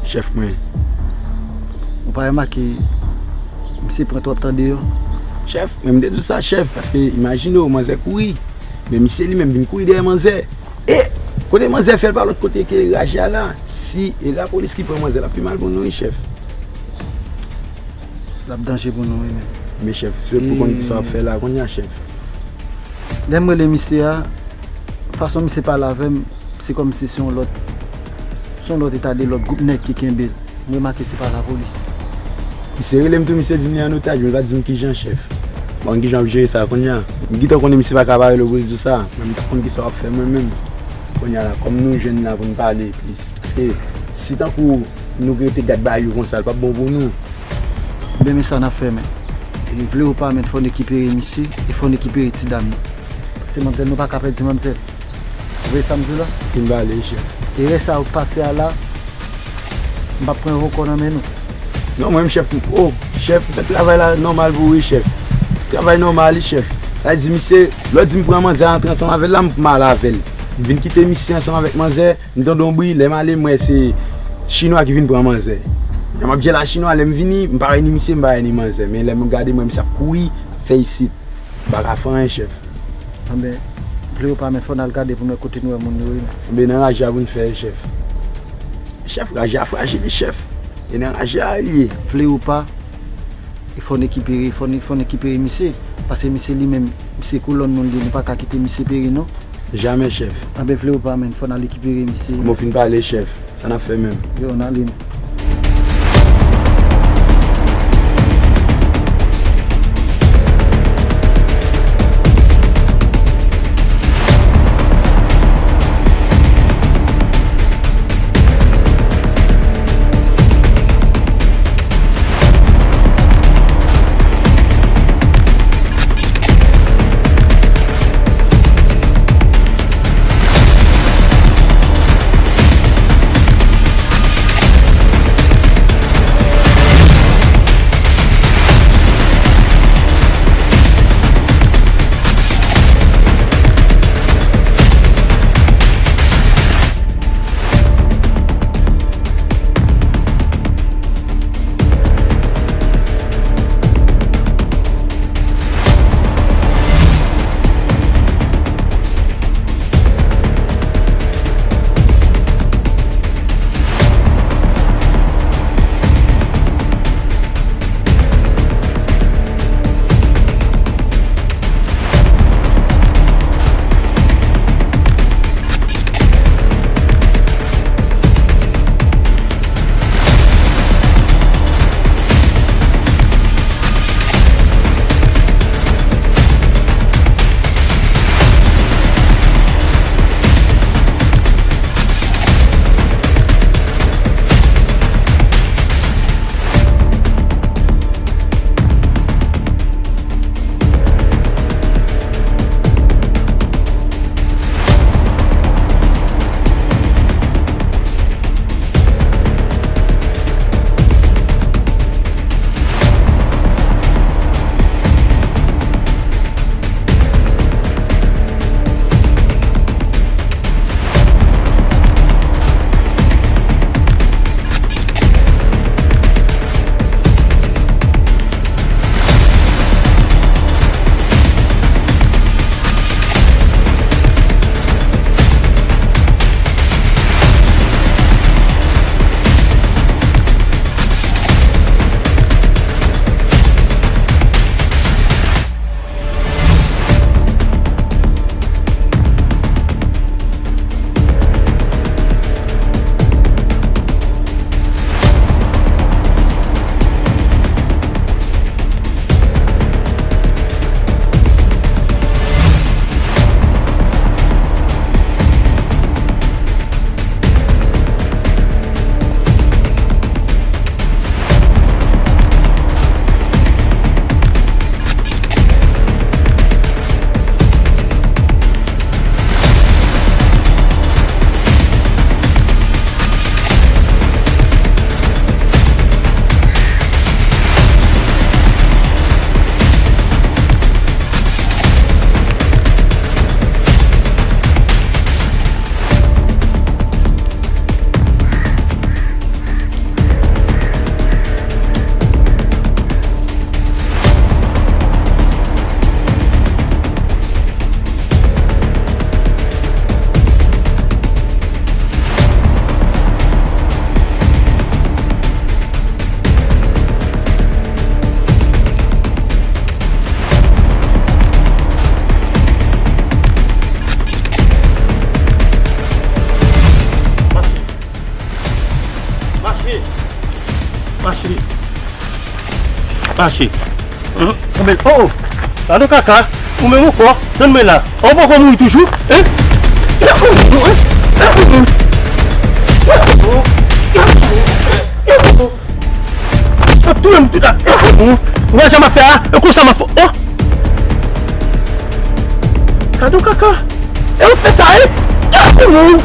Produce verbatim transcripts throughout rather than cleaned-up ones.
Chèf mwen. Ou pa remake misye pran twòp tan deyò? Chèf, men m te di w sa, chèf, paske imajine w, manzè kouri. Men misye li menm vin kouri dèyè manzè. E kote manzè fè l pa lòt kote ke raje a la. Si e lapolis ki pran manzè, l ap pi mal pou nou, wi, chèf. L ap danje pou nou, wi, menm. Men chèf, si w pou konn ki sa w ap fè la, kounye a, chèf. Lè m rele misye a, fason misye pale avè m, se kòmsi se yon lòt, se yon lòt eta de lòt gwoup nèg ki kenbe l. M remake se pa lapolis. Misye rele m tou, misye di m li an otaj, men l pa di m kijan, chèf. Bon, kijan w ap jere sa kounye a? M gentan konnen misye pa ka pa rele w pou l di w sa, men m ta konn ki sa w ap fè mwen menm. Kounye a la, kòm nou jwenn la pou n pale plis. Paske si tankou nou rete gad bagay yo konsa, l p ap bon pou nou. Ebyen, men sa n ap fè, men. E vle ou pa, men fò n rekipere misye, e fò n rekipere ti dam nan. Se manmzèl, nou pa ka pèdi manmzèl. Ou vle sa m di w la? Fin pale, chèf. Erè sa ou pase a la, m p ap pran ankò nan men nou. Non, mwen menm, chèf, m, oh, chèf, m fè travay la nòmal pou ou, wi, chèf. Travay nòmal, wi, chèf. Sa di, misye, lè w di m pran manzè antre ansanm avè l la, m mal avè l. M vin kite misye ansanm avèk manzè, m tande yon bri, lè m ale, m wè se chinwa ki vin pran manzè. Lè m ap djèl a chinwa, lè m vini, m pa wè ni misye, m pa wè ni manzè. Men lè m gade, m wè misye ap kouri, ap fè isit. M pa ka fè anyen, chèf. Anben, vle ou pa, men fò n al gade pou n wè kote nou wè moun yo ye. Anben, nan raje a pou n fè, chèf. Chèf, raje a frajil, chèf. E nan raje a li ye. Vle ou pa, e fò n rekipere, fò n, fò n rekipere misye. Paske misye li menm, misye kolòn nou li ye, nou pa ka kite misye peri, non. Jamè, chèf. Anben, vle ou pa, men fò n al rekipere misye. Bon, fin pale, chèf. Sa n ap fè menm? Yo, n ale, men. Mache. Anben, oh, oh. Gade kaka. Ou menm ankò. Tann mwen la. Ou poko mouri toujou? Hein? Ap touye m tout a. Ou wè jan m ap fè a? E konsa m ap fè. Oh! Gade kaka. E ou fè sa, e? Gade moun.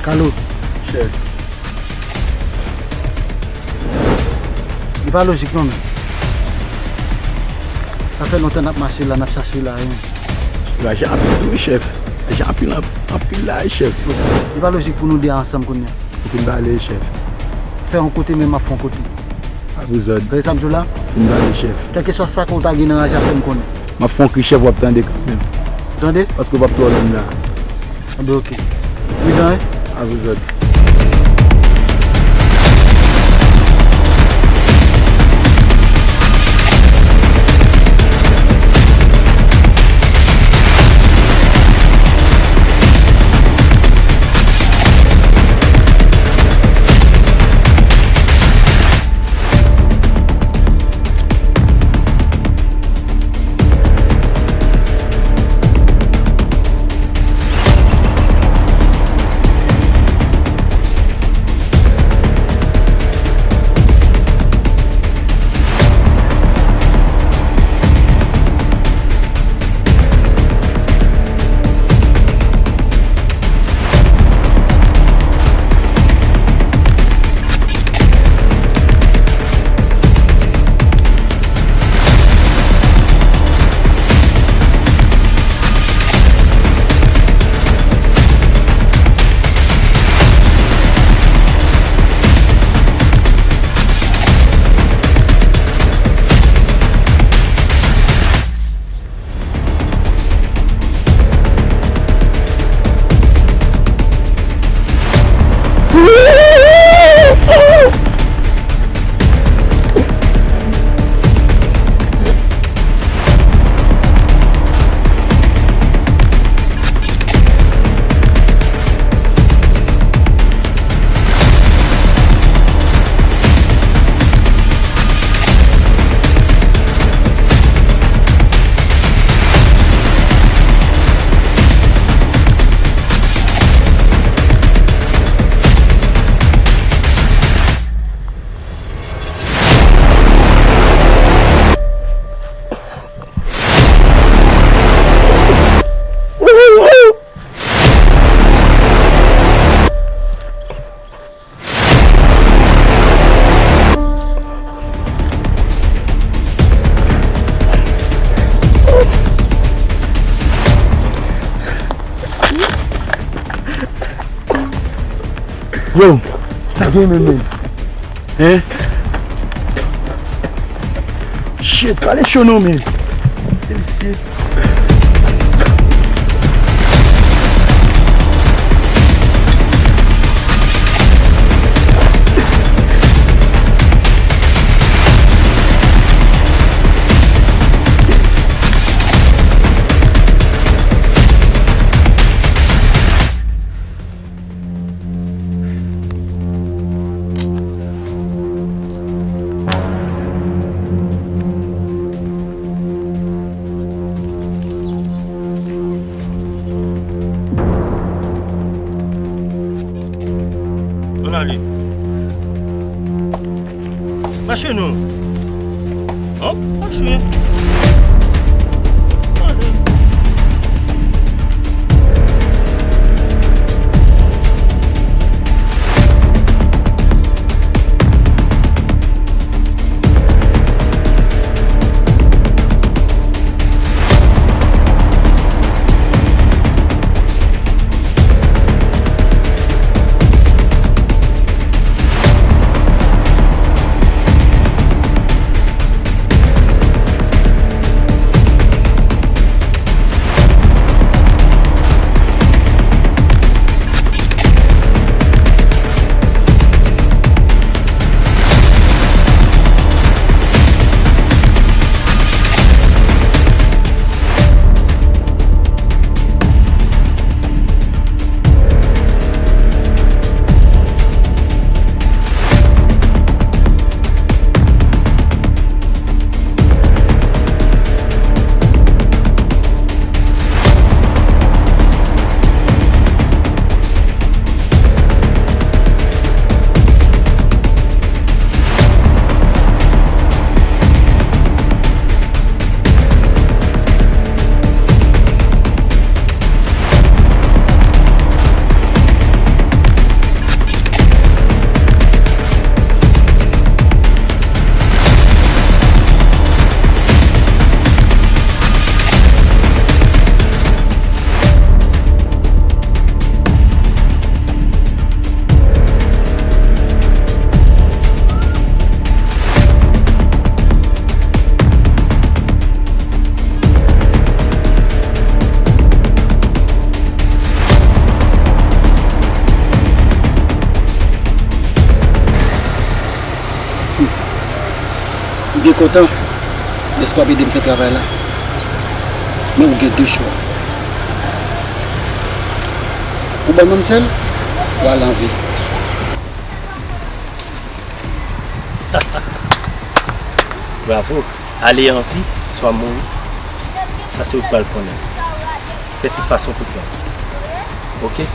Kalo. Chèf. Li pa lojik non, men. Sa fè lontan n ap mache la, n ap chache lajan. Lajan anpil tou, wi, chèf. Lajan anpil, anpil la, wi, chèf. Li pa lojik pou nou de a ansanm kounye a. Ou fin pale, chèf. Fè yon kote, men m ap fè yon kote. A sou zòd. Tande sa m di w la? Fin pale, chèf. Kèlkeswa sa ke w ta gen nan raje a, fè m konnen. M ap fè yon kri, chèf, w ap tande kanmenm. Tande? Paske w p ap twò lonn la. Anben, oke. Pridan, wi. A sou zòd. Yo, sa gen menm menm? Hein? Shit, pale cho non men. Se mesye. Ann ale. Mache non. Hop, mache. Ale. M byen kontan dèske w ap ede m fè travay la. Men ou gen de chwa. Ou ban m manmzèl, ou al anvi. Bravo. Ale anvi, swa mouri. Sa se ou k pral konnen. Fè tout fason pou pran. Oke?